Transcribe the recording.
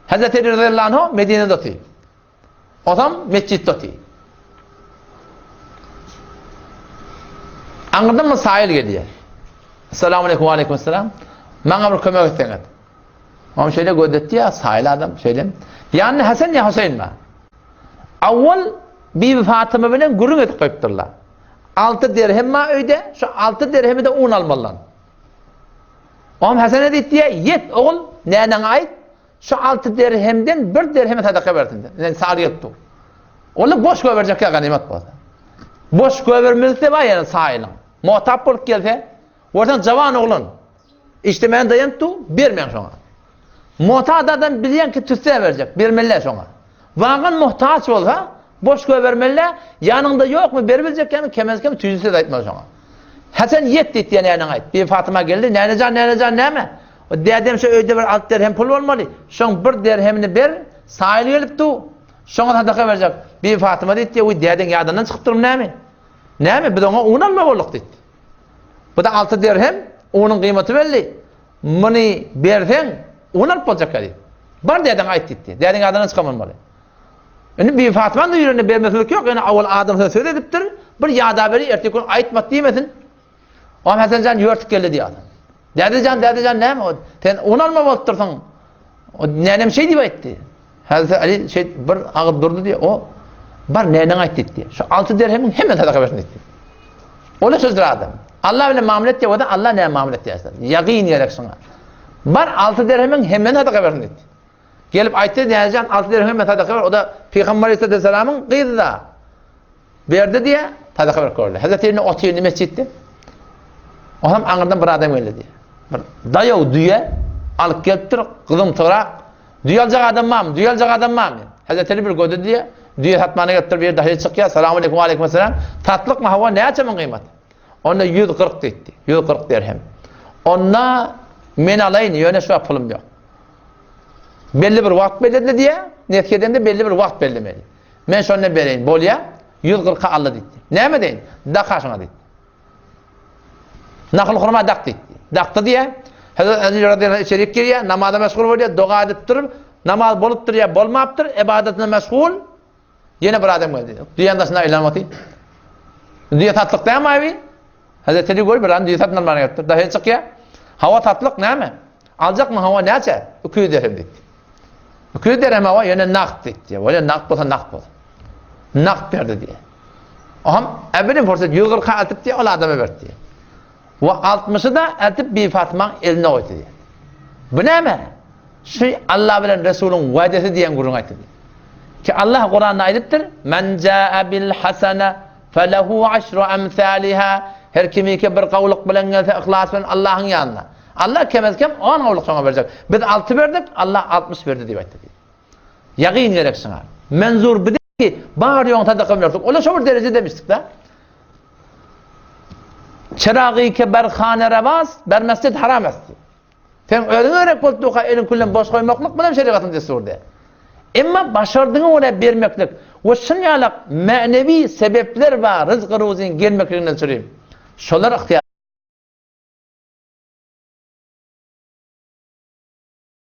Hazreti Ali radıyallahu anhu Medine'de otyr. Osam metjitde otyr. Aňyrdan bir saýyl gelýär. Essalamu aleýkum we aleýkum esselam. Maňa bir kömek etseňiz. Oňa şeýle gözetdi ýa saýyl adam şeýle. Ýanynda Hasan ýa Huseýn bar. Awwal Bibi Fatyma bilen gürrüň edip goýupdyrlar. 6 dirhem bar öýde, şu 6 dirhemi-de un almalylar. Oňa Hasana diýdi, ýet ogul, näneňe aýt, Şu alty derhemden bir derhemi sadaka bersin. Indi sal gelip dur. Ony boş goýberjek ýa ganymat bolsa. Boş goýbermezlikde bar ýa saýylyň. Muhatap bolup gelse, görseň jawan oglan. Işlemän daýanyp dur, bermäň şoňa. Muhtaç adam bilýän ki tüsse berjek, bermeli şoňa. Wagan muhtaç bolsa, boş goýbermeli, ýanyňda ýokmy beribiljek ýaly kemez-kem tüýsli söz aýtmaly şoňa. Haçan ýet diýip diýen näneň aýt. Bibi Fatyma geldi, nänejan, nänejan näme? O dädem şo öýde bir alt derhem pul bolmaly. Şoň bir derhemini ber, saýyl gelip du. Şoňa sadaka berjek. Bibi Fatyma diýdi, "Wiý, dädeň ýadyndan çykypdyrmy näme?" Näme, biz oňa un alma bolduk diýdi. Bu-da alty derhem, unuň gyýmaty belli. Muny berseň, un alyp boljak diýdi. Bar dädeňe aýt diýdi. Dädeň ýadyndan çykan bolmaly. Indi Bibi Fatymanyň da ýüreginde bermeslik ýok, ýöne awal adamsyna söz edipdir, bir ýada beri ertir gün aýtmat diýmesin. Oňa Hasan jan ýörtük geldi diýýär. Däde jan, däde jan näme o? Sen un alma bolup dursuň. O nänem şeý diýip aýtdy. Hazreti Ali şeý bir agyz durdy diýýär. O bar näneň aýtdy diýdi. Şu alty derhemiň hemme sadaka bersin diýdi. Ola sözdür adam. Allah bilen muamele etýär bolsa Allah näme muamele etýär? Ýagyn gerek şuňa. Bar alty derhemiň hemmesini sadaka bersin diýdi. Gelip aýtdy, nänejan alty derhem hemme sadaka ber. O da Pygamber Aleyhisselamyň gyzy da. Berdi diýe, sadaka berip gördi. Hazreti Elini otyrdy mesjitde. Onam aňyrdan bir adam geldi diýe. Bir daýaw düýe alyp gelipdir, gyzymtyrak. Düýe aljak adam barmy? Düýe aljak adam barmy? Hazreti Eli bir gördi diýe, düýe satmana gelipdir, bir ýerde haýyr çykýar. Salam aleýkum, aleýkum esselam. Satlykmy? Hawa, näçe muň gyýmaty? Onda 140 diýdi. 140 dirhem. Onda men alaýyn, ýöne şu wagt pulum ýok. Belli bir wagt belledile diýe, nesip edende belli bir wagt bellemeli. Men şonda bereýin. Bolýa, 140-a aldy diýdi. Näme deýin? Daka şoňa diýdi. Nahyl hurma dak diýdi. Dakdy diýe. Hazret Ali radiyallahu anh içerik girýär, namaza meşgul bolýar, doga edip durup, namaz bolupdyr ýa bolmapdyr, ibadatyna meşgul. Ýene bir adam geldi. Düýäň daşynda aýlanyp otyr. Düýe satlyk dämi abi? Hazreti Ali görüp bir adam düýe satyn almana gelipdir. Daşary çykýar. Hawa satlyk näme? Aljakmy hawa näçe? 200 dirhem diýdi. 200 dirhem hawa ýöne nagt diýdi. Bolýa nagt bolsa nagt bolsun. Nagt berdi diýdi. Oham äbiri pursat 140 eltip diýdi, ol adama berdi diýdi. We 60-y da eltip Bibi Fatymanyň eline goýdy diýdi. Bu näme? Şu Allah bilen Resulyň wa'desi diýen gürrüň aýtdy diýdi. Ki Allah Kuranda aýdypdyr, Men jaa bil hasana felehu aşru amsaliha. Her kimiki bir gowluk bilen gelse yhlas bilen Allahyň ýanyna. Allah kemez kem 10 gowluk şoňa berjek. Biz 6 berdik, Allah 60 berdi diýip aýtdy. Ýagyn gerek şoňa. Menzur bir ki bar ýoň sadaka berdik. Ola şo bir dereje demişdik da. Çeragy ke berhane rewaz, ber mescid haram esti. Sen özüňe gerek bolup durka eliň küllen boş goýmaklyk bilen şerigatyň dessury. Emma başardygyňa görä bermeklik we şun ýalak mänewi sebepler bar ryzky ruzyň gelmekliginden çürim. Şolar ygtyýar.